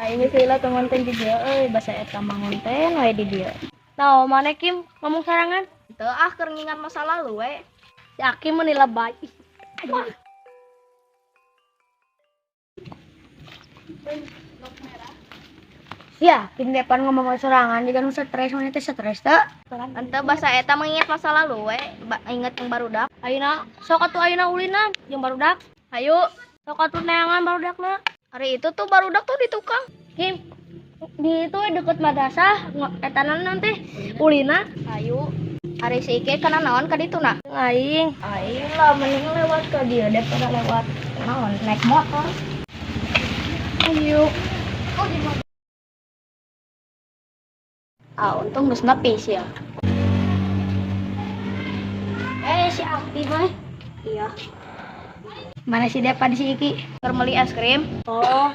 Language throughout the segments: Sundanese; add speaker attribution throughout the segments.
Speaker 1: Aing geus lila teman teh di dieu euy, basa eta mah ngonten wae di dieu.
Speaker 2: Nah, mana Kim ngomong sorangan?
Speaker 1: Teu ah, keur ngingat masa lalu we.
Speaker 2: Si Akim meni lebay. Ih, wah.
Speaker 3: Ya, Kim depan ngomong sorangan jiga nu stres, mana teh stres teu?
Speaker 1: Ente basa eta mengingat masa lalu we, inget yang barudak.
Speaker 2: Ayeuna sok atuh ayeuna ulina jeung barudak.
Speaker 1: Hayu,
Speaker 2: Sok atuh neangan barudakna.
Speaker 1: Hari itu tuh barudak tuh di tukang.
Speaker 2: Kim, di itu deket madrasah eta nanti ulina.
Speaker 1: Hayu. Hari si Ike kana naon ka ditu na?
Speaker 2: Aing.
Speaker 3: Aing lah mending lewat ke dia daripada lewat naon naik motor.
Speaker 1: Ayo. Ah, untung geus nepi sih ya.
Speaker 3: Eh, si Akti mah.
Speaker 1: Iya.
Speaker 3: Mana si Depan si Iki?
Speaker 1: Keur meuli es krim.
Speaker 3: Oh,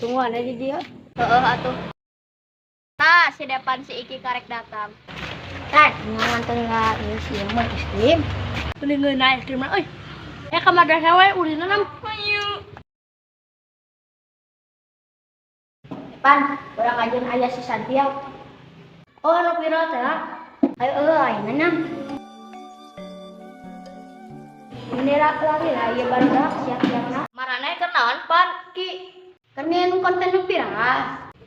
Speaker 3: tungguan aja dia.
Speaker 1: Heeh atuh. Nah, si Depan si Iki karek datang.
Speaker 3: Tah, nganter nggak ieu si ieu mah es krim.
Speaker 2: Mending ngeunah es krim euy. Eh, ka madrasah we ulina nam.
Speaker 1: Ayo.
Speaker 3: Depan, urang ajeun aya si Santiago.
Speaker 2: Oh, anu viral teh.
Speaker 3: Ayo euy, ayeuna nam. Ini lari lah, ieu barudak siap-siapna.
Speaker 1: Marane keur naon pan Ki?
Speaker 3: Keur nyeun konten nu viral.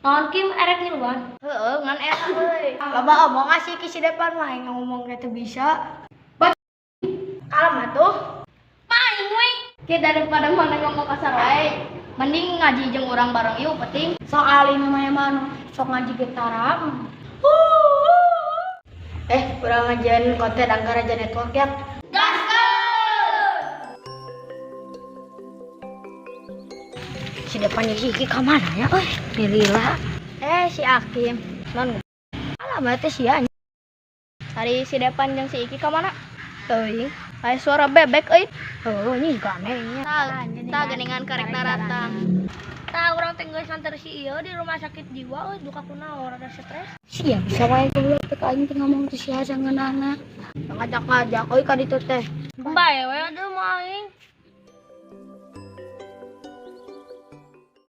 Speaker 2: Naon Kim erek ngiluan?
Speaker 1: Heeh, ngan eta euy.
Speaker 3: Loba omong ah si Iki si Depan mah aing ngomong ge teu bisa. Bat kalem atuh.
Speaker 2: Maing we.
Speaker 1: Ki, daripada mana ngomong kasar wae, mending ngaji jeung urang bareng yuk penting.
Speaker 3: Sok alim mah mah nu sok ngaji getaram. Eh, urang ngajian konten Anggaraja Network ya.
Speaker 1: Gaskeun!
Speaker 3: Si Depan si Iki ka mana ya euy? Lila. Eh, si Akim.
Speaker 1: Non,
Speaker 3: Alah mah teh sia.
Speaker 1: hari si Depan jeung si Iki ka mana?
Speaker 3: Teuing.
Speaker 1: Aya suara bebek euy.
Speaker 3: Oh, ini juga aneh nya.
Speaker 1: Tah, tah geuningan karek daratang.
Speaker 2: Tah urang teh geus nganter si ieu di rumah sakit jiwa euy, duka kunaon rada stres.
Speaker 3: Sia bisa wae goblok teh ka aing teh ngomong teh sia sangeunahna. Ngajak-ngajak euy ka ditu teh.
Speaker 2: Bae we aduh mah aing.